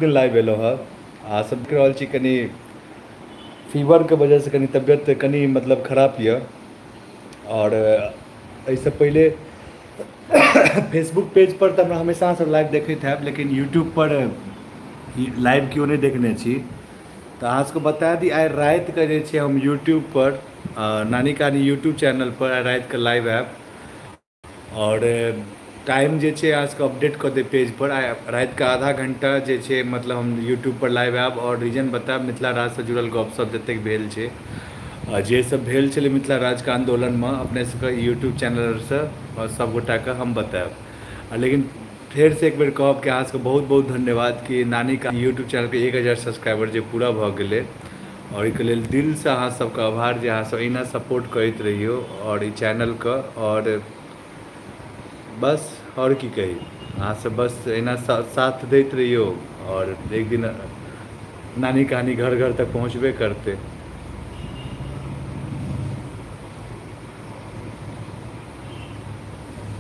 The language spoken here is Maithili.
दिन लाइव एलहुँ हँ। अहाँ सब देख रहल छी, कनि फीवरके वजहसँ कनि तबियत कनि मतलब खराब यऽ। आओर एहिसँ पहिले फेसबुक पेजपर तऽ हमरा हमेशा अहाँसब लाइव देखैत हैब, लेकिन यूट्यूबपर लाइव केओ नहि देखने छी। तऽ अहाँ सबके बता दी, आइ रातिके जे छै हम यूट्यूबपर नानी कहानी यूट्यूब चैनलपर आइ रातिके लाइव आयब। आओर टाइम जे छै अहाँ सबके अपडेट कऽ देब पेजपर। आइ रातिके आधा घण्टा जे छै मतलब हम यूट्यूबपर लाइव आयब आओर रीजन बतायब, मिथिला राज्यसँ जुड़ल गपशप जतेक भेल छै, जे सब भेल छलै मिथिला राज्यके आन्दोलनमे, अपने सबके यूट्यूब चैनलसँ सब गोटाके हम बतायब। लेकिन फेरसँ एक बेर कहब कि अहाँ सबके बहुत बहुत धन्यवाद कि नानीके यूट्यूब चैनलके 1000 सब्सक्राइबर जे पूरा भऽ गेलै। आओर एहिके लेल दिलसँ अहाँ सबके आभार जे अहाँ सब एहिना सपोर्ट करैत रहियौ आओर ई चैनलके। आओर बस आओर की कही, अहाँ सब बस एहिना साथ दैत रहियौ आओर एक दिन नानी कहानी घर घर तक पहुँचबे करतै।